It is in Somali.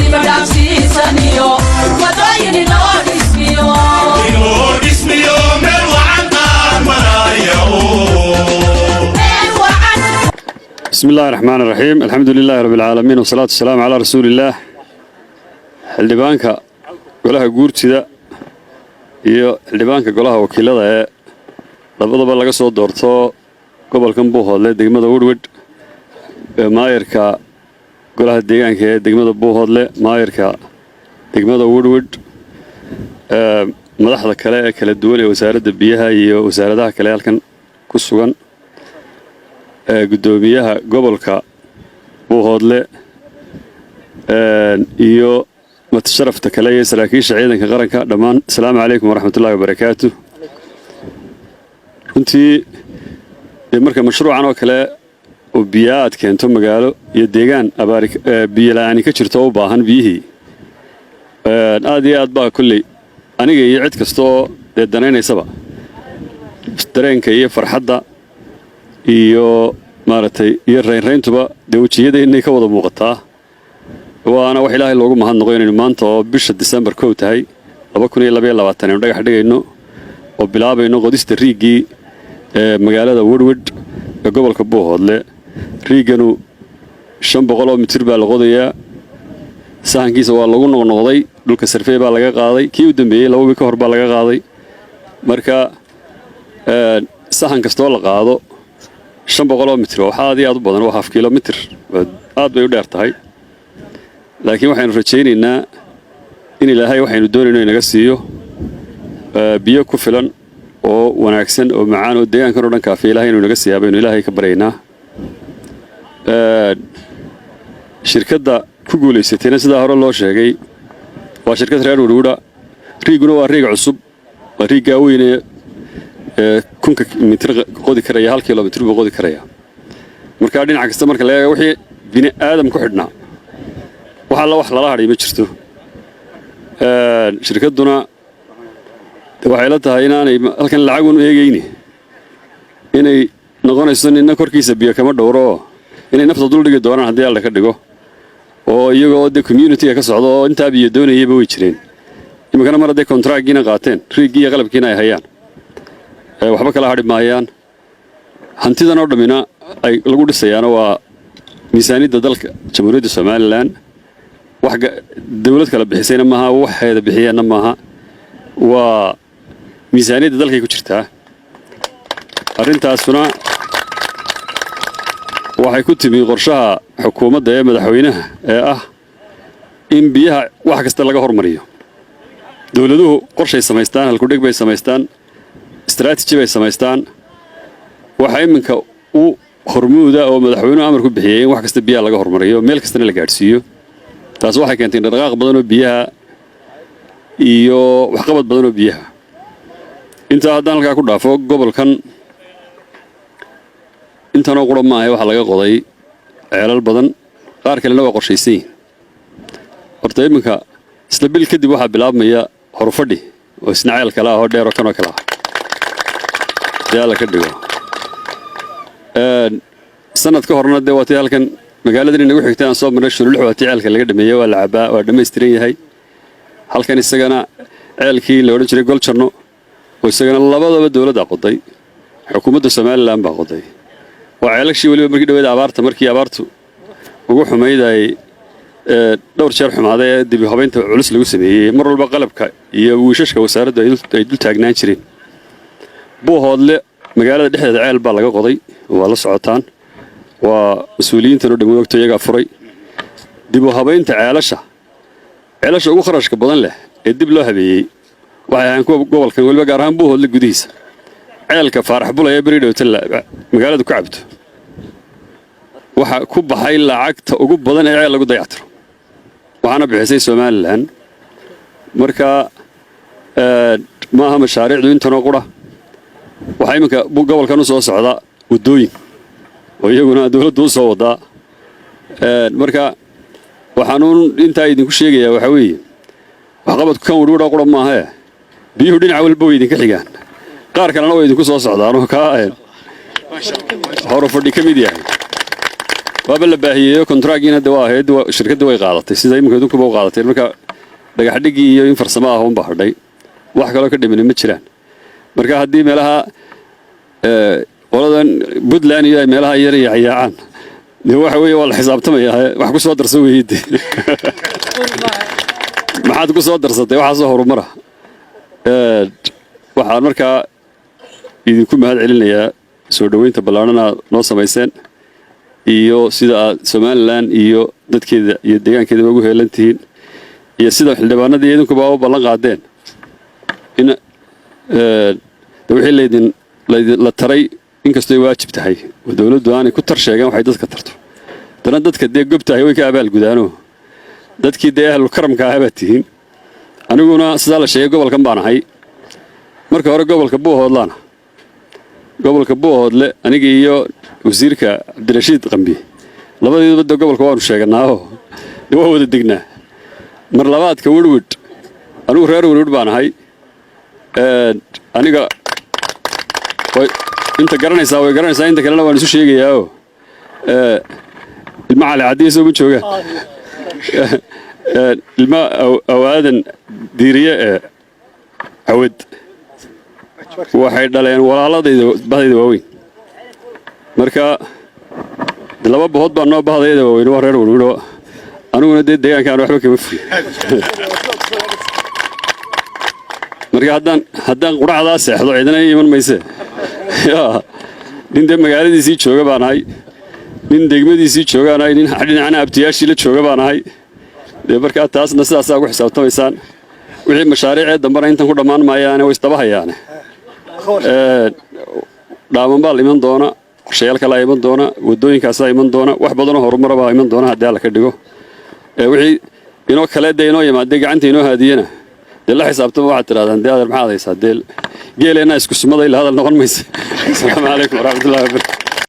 Weliba dhaafsiisaniyo wadooyin inoo dhismiyo. Inoo dhismiyo meel wacan qaar maraya. Meel wacan. بسم الله الرحمن الرحيم، الحمد لله رب العالمين، والصلاة والسلام على رسول الله. Xildhibaanka golaha guurtida iyo xildhibaanka golaha wakiilada ee labadaba laga soo doorto gobolkan Buuhoodle, degmada Werwidh, ee maayarka golaha deegaanka ee degmada Buuhoodle, maayarka degmada Werwidh, ee madaxda kale ee kala duwan ee wasaaradda biyaha iyo wasaaradaha kale halkan ku sugan, ee guddoomiyaha gobolka Buuhoodle iyo matasharafta kale iyo saraakiisha ciidanka qaranka dhammaan, asalaamu calaykum waraxmatullahi wabarakaatu. Runtii dee marka mashruucan oo kale oo biyaa aad keento magaalo iyo deegaan abaari biyo la'aani ka jirto oo u baahan biyihii, aad iyo aad baa kolley aniga iyo cid kasta oo dee danaynaysaba dareenka iyo farxadda iyo maaragtay iyo raynrayntuba dee wejiyadaynay ka wada muuqataa. Waana wax Ilaahay loogu mahadnaqo inaynu maanta oo bisha Disembar 1 tahay 2022 aynu dhagax dhigayno oo bilaabayno qodista riiggii ee magaalada Werwidh ee gobolka Buuhoodle. Riigganu 500 oo mitir baa la qodayaa. Sahankiisa waa lagu noqnoqday, dhulka survey baa laga qaaday, kii u dambeeyey 2 wiil ka hor baa laga qaaday. Marka sahan kastoo la qaado, 500 oo mitir waa wax aad iyo aad u badan, waa half kilomitir, aad bay u dheer tahay. Laakiin waxaynu rajaynaynaa in Ilaahay waxaynu doonayno inaga siiyo biyo ku filan oo wanaagsan oo macaan oo deegaankan o dhan kaafiya. Ilahay inuu inaga siiyaa baynu Ilaahay ka baryaynaa. Shirkadda ku guulaysatayna, sidaa hore loo sheegay, waa shirkad reer Werwidha. Riiguna waa riig cusub, waa riiggaa weyne ee 1000-ka mitir qodi karaya, 1 kilomitir buu qodi karaya. Marka dhinac kasta marka laga eego, wixii bini aadam ku xidhnaa wax alla wax lala hadhay ma jirto. Shirkadduna waxay la tahay inaanay halkan lacagun eegayni, inay noqonayso nina korkiisa biyo kama dhowro oo inay nafta dul dhigi doonaan haddii Alla ka dhigo, oo iyagoo dee community-ga ka socda oo intaa biyo doonayayba way jireen. Iminkana mar hadday contract-giina qaateen, riiggii iyo qalabkiina ay hayaan, waxba kala hadhi maayaan. Hantidan oo dhammina ay lagu dhisayaana waa miisaaniyadda dalka Jamhuuriyadda Somaliland. Wax dawlad kala bixisayna maaha, waxeeda bixiyeenna maaha, waa miisaaniyadda dalkay ku jirtaa. Arrintaasuna waxay ku timi qorshaha xukuumadda ee madaxweynaha ee ah in biyaha wax kasta laga hormariyo. Dowladuhu qorshay samaystaan, halkudheg bay samaystaan, istaraatiji bay samaystaan. Waxaa iminka u hormuuda oo madaxweynuhu amar ku bixiyey in wax kasta biyaha laga hormariyo, meel kastana la gaadhsiiyo. Taas waxay keentay dhaqaaq badan oo biyaha iyo waxqabad badan oo biyaha. Intaa haddaan halkaa ku dhaafo, gobolkan intanoo qura maaha, waxaa laga qoday ceelal badan, qaar kalena waa qorshaysan yihin. Horta iminka isla bil kadib waxaa bilaabmaya Horufadhi oo isna ceel kale ah oo dheer oo kanoo kale ah dee Alla ka dhigo. Sanad ka horna dee waa tii halkan magaaladan inagu xigtay aan soo marnay, Shululix, waa tii ceelka laga dhameeyey, waa la cabaa, waa dhammaystiran yahay. Halkan isagana ceelkii la odhan jiray Goljanno oo isagana labadaba dowladda qoday, xukuumadda Somaliland baa qoday. Waa ceelashii weliba markii dhaweed abaarta, markii abaartu ugu xumayd ay dhowr jeer xumaaday ee dib u habaynta culus lagu sameeyey, mar walba qalabka iyo wiishashka wasaaraddu ay dul taagnaan jireen. Buuhoodle magaalada dhexdeeda ceel baa laga qoday, waa la socotaan, waa mas-uuliyiintan oo dhan ogto, iyagaa furay. Dib u habaynta ceelasha, ceelasha ugu kharashka badan leh ee dib loo habeeyey waxay ahaan kuwa gobolkan, weliba gaar ahaan Buuhoodle gudihiisa. Ceelka Faarax Bulay ee beri dhowta magaaladu ku cabto waxa ku baxay lacagta ugu badan ee ceel lagu dayactiro, waxaana bixisay Somaliland. Marka ma aha mashaariicdu intanoo qura. Waxaa iminka gobolkan u soo socda waddooyin oo iyaguna dowladdu u soo wadaa. Marka waxaanuun intaa idinku sheegayaa waxaa weeye, waxqabadku kan Werwidha qura maahee, biyuhu dhinaca walba way idinka xigaan, qaar kalena way idinku soo socdaan oo kaa Horufadhi ka mid yahay. Waaba la baahiyeeyo kontraagiina de waa ahayd, shirkaddii way qaadatay sida iminka idinkuba u qaadatay. Marka dhagaxdhiggii iyo in farsamo ah unbaa hadhay, wax kaloo ka dhimani ma jiraan. Marka haddii meelaha qoladan Puntland iyo ay meelaha yar yaacyaacaan, dee waxa weeye waa la xisaabtamayaa. Wax ku soo darsan weeye de, maxaad ku soo darsatay? Waxaasoo horumara. Waxaan markaa idinku mahad celinayaa soo dhoweynta ballaadhan aad noo samayseen iyo sida aad Somaliland iyo dadkeeda iyo deegaankeedaba ugu heelan tihiin iyo sida xildhibaanadii idinkuba u ballan qaadeen in de wixii laydin la taray, inkastoo ay waajib tahay oo dowladdu aanay ku tar sheegeen waxay dadka tarto, haddana dadka dee gobtahay way ka abaalgudaano. Dadkii dee ahlul karamka ah baad tihiin. Aniguna sidaa la sheegay gobolkan baan ahay. Marka hore gobolka Buuhoodlaana, gobolka Buuhoodle, aniga iyo wasiirka Cabdirashiid Qambi labadeeduba de gobolka waanu sheeganaaoo de waa wada degnaa. Mar labaadka Werwid, anigu reer Werwid baan ahay. Aniga inta garanaysaa way garanaysaa, inta kalena waan isu sheegayaao. Ilma Cali Caddiya soo ma joogaan? Ilma Awaadan Diiriye ee Cawad waxay dhaleen walaaladayda bahdayda waaweyn. Marka laba bahood baa noo bahdayda waaweyn, waa reer Werwidho. Aniguna dee deegaankaan waxba kama fogin. Marka haddaan quracdaa seexdo, cidina ii iman mayse. Yaa nin dee magaaladiisii jooga baan ahay, nin degmadiisii joogaan ahay, nin dhinacna abtiyaashii la jooga baan ahay. Dee markaa taasna sidaasaa ugu xisaabtamaysaan. Wixii mashaariicee dambena intan ku dhammaan maayaane, way isdaba hayaane. Dhaaman baa la iman doona, qorshayaal kalaa iman doona, waddooyinkaasaa iman doona, wax badanoo horumara baa iman doona haddii Alla ka dhigo. Wixii inoo kale dee inoo yimaadee gacanta inoo haadiyena, dee la xisaabtama. Waxaad tidhahdaan, dee adeer, maxaad haysaa? Dee geeleenna isku sumada ila hadal noqon maysa. Asalaamu calaykum waraxmatullahi wabarakatu.